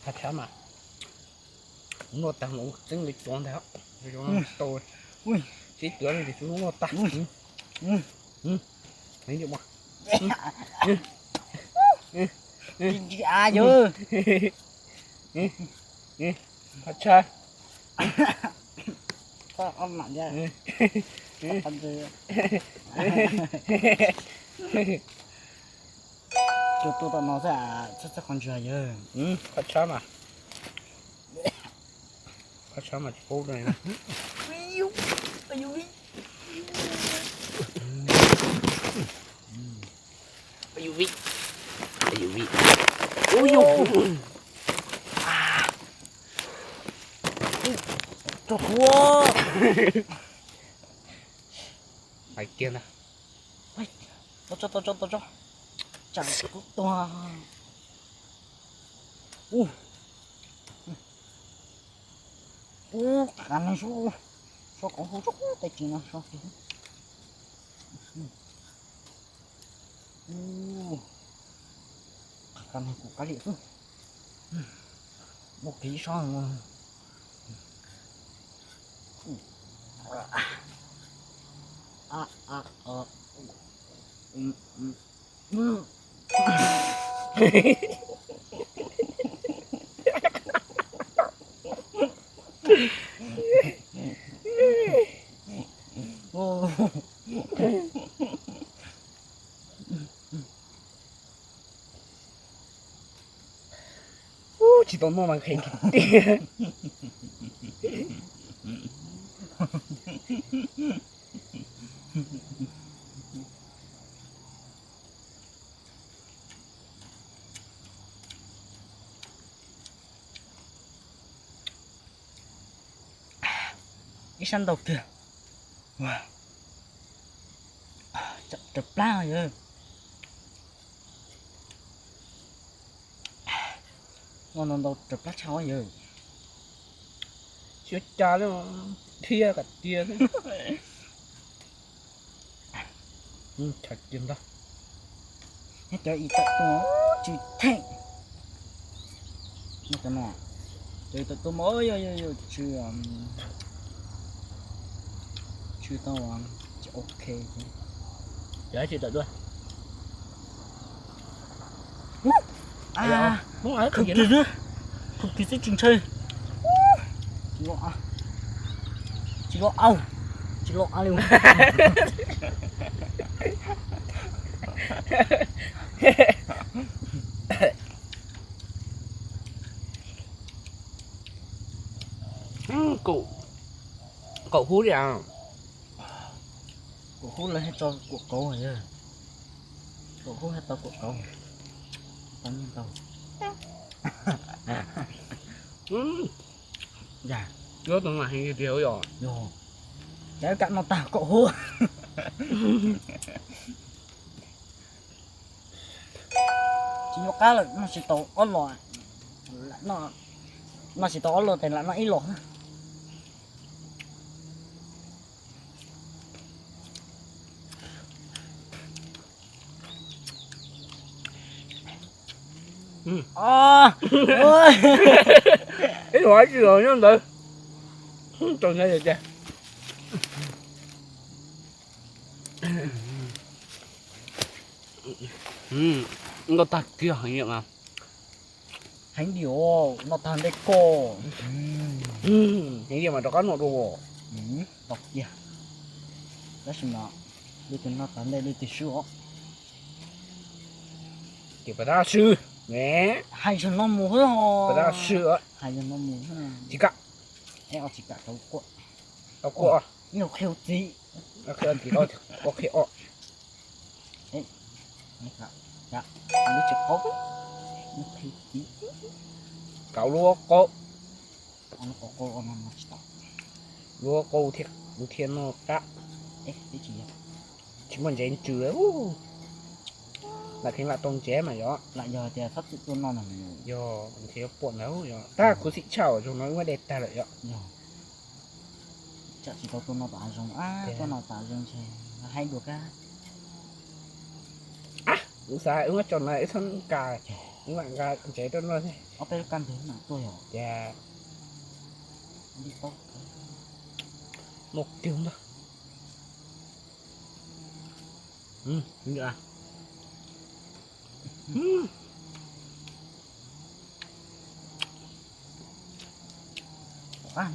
Tshab mas, noj tag mus txeeb li cov ntag. Tau, sib tuav li tus noj tag. Tshab. Tus tua tom no xwb, txhob txhob qhov ntswg yawg. Qhov tshab mas, qhov tshab mas tsis paub. Tus qhuav. Hais kiag ntag. Tau tso, tau tso, tau tso. Tsam kuv tuag. Ub, ub, qab neeg sub, so qhov hu sub tej tsis no so kiag. Ub, qab neeg kuv qab liam xwb. Muaj kev so. Ub, tsis tau noj mas nqhis tiag. Ib sab ntau kiag. Raws plab yawg. Noj no ntau raws plab tshaj yawg. Tsis ua cas li, thiab kom tiag. Tshaj kiag ntag. Nyob cov ib tawm tuaj tsw theej. Nyob cov no, cov ib tawm tuaj mas yog yog yog tsw, tsw tau tsis ok. Cov tsw tawm tuaj. Khawb kiag xwb, khawb kiag xwb tsis ntshai. Tsis los au, tsis los au li. Kaum hub li. Kaum hub lawv thiaj tso kuam kauv. Kaum hub thiaj tau kuam kauv. Tau nyiaj ntau. Yog, tus no heev tiag tiag yog. Ces wb kam noj tag kaum hub. Tsis nco qab lawm, noj tsis tau ob los. Noj tsis tau ob los ces lam noj ib los. Ib los tsis los nyob ntawd. Tau nyob ces nkauj tag kiag heev. Heev diam, noj tag ntej koj. Heev diam mas rov qab noj dua. Tau kiag. Tab sis mas leej twg noj tag ntej leej twg swb os. Ces pas dab swb ne. Hais zog no mus xwb os. Pas dab swb. Hais zog no mus xwb. Tsis kam. Es os tsis kam tau quaj. Tau quaj. Ib qhia txiv. Qhia txiv, qhia os. Lub tsis qaub, qhia txiv. Kauv lub qaub. Lub qaub thiaj noj qab. Tsis muaj ntsev ntsws. Lam kheev lam tau ntsev mas yog. Lam yog tias txhob txwm tuaj noj no. Yog ntshe yuav pom ntawd yog. Tab kuv xim tshaj zoo no wb muab de tag lawm yog. Tsam tsis tau tuaj noj tom hav zoov, tuaj noj tom hav zoov ntshe haib dua kab. Kuv xav wb muab tso na wb txhob nqa. Kuv mam nqa ntsev rau no thiab. Ob peb lub kab ntug mam tuaj yom. Ces muaj kiag ntag.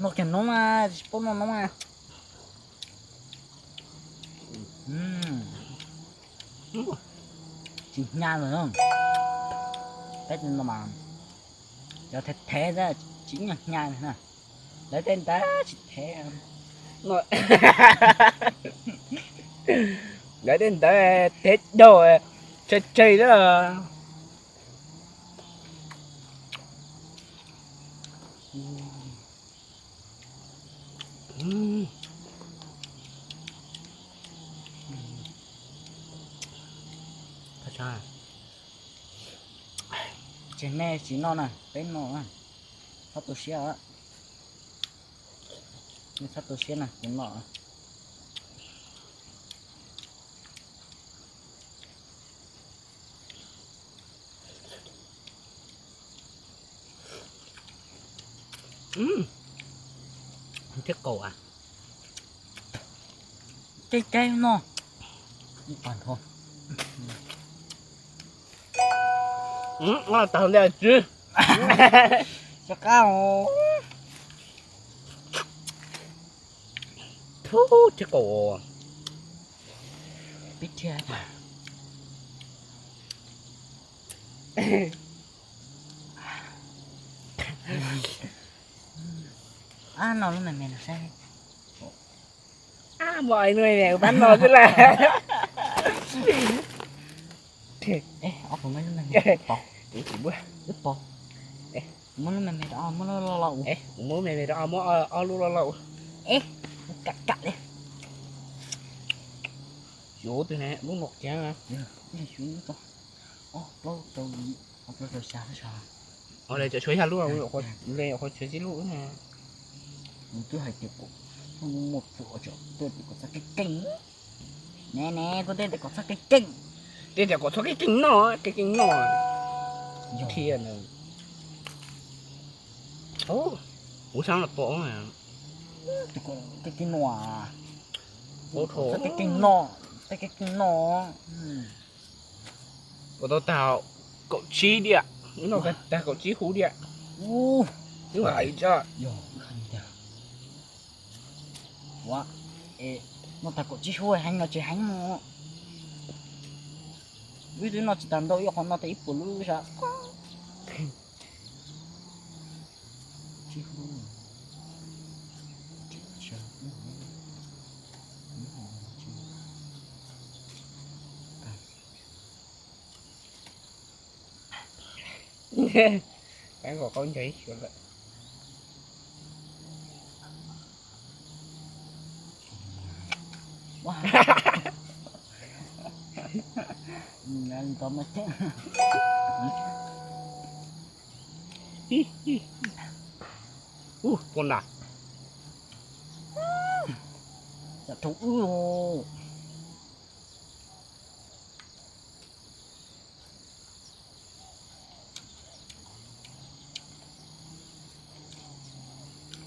Noj kiag noob mas tsis paub noj noob mas. Tsis hnyav lawm. Peb no mas cov thev thev tsis ib nyuag hnyav na. Lawv tej ntawd tsis thev. Lawv tej ntawd thev daug, tsawg tsawg na. Ces nej tsis noj na, peb noj na. Txhob tu siab, nej txhob tu siab na, kuv noj. Thiab kaus a, cay cay no. Ib pas nrho. Tag li tsw. Rov qab. Thiab kaus. Pib thiab. Ab, no lub me me no saib. Ab, muaj ib lub me me pab no xwb las. Ob puas muaj lub me me pom? Wb pom. Muab lub me me rau, muab lub loj loj. Kuv muab lub me me rau, muab ob lub loj loj. Kam kam li. Yuav twg ne, lub no kiag. Ob plaub rau xya. Os, le cov tshuav yog lub, le qhov tshuav tib lub na. Nws twb hais tias kom muaj plhuav tso, twb tias kom txhob keej keej. Ne ne, koj twb tias kom txhob keej keej. Twb tias kom txhob keej keej noj, keej keej noj. Yog. Qhia nws. Kuv xav no tom. Keej keej noj. Txhob keej keej noj, txhob keej keej noj. Ua tau tag kaum tsib diam, wb noj tag kaum tsib hub diam. Wb hais tso. Ua, noj tag kaum tsib hub heev no tsis heev no. Wb twb noj tsis tag ntau, ib qho noj tau ib puas lub sab. Peb nkaus qaub ncaug ib xyuas lawm. Ub, tua nram. Tsam rau wb.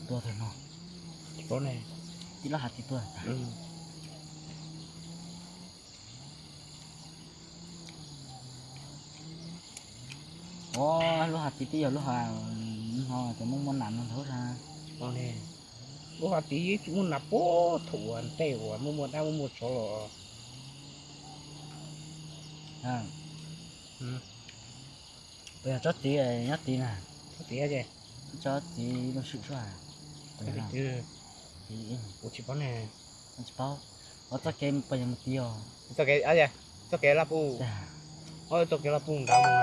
Tuaj tag no. Tsis paub ne. Tib lub hav tib tuaj. Ua, lub hav tib twb yog lub hav no ces muaj muaj nas no ntag. Lub hav tib tsis muaj nas puag thaum ua ntej uas muaj muaj dab muaj muaj tsov los. Puas yog tsob txiv nyob tid na? Tsob txiv, tsob txiv lub swm suab. Kuv tsis paub ne. Tsis paub. Ua txoj kev puas yog mus tid os? Txoj kev, txoj kev laj puj. Txoj kev laj puj nrad mus.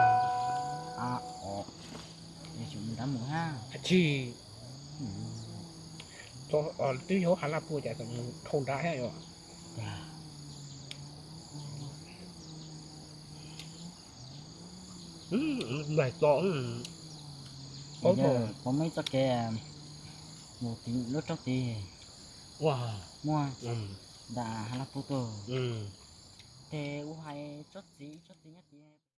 Nrad mus hab. Tsis, twb yog hav laj puj cas mus dhau nrad thiab yom. Nplaig to. Puas muaj ib txoj kev mus tid lub roob tid? Muaj. Nram hav laj puj tuaj. Ces ua hais tsob txiv, tsob txiv nyob tid.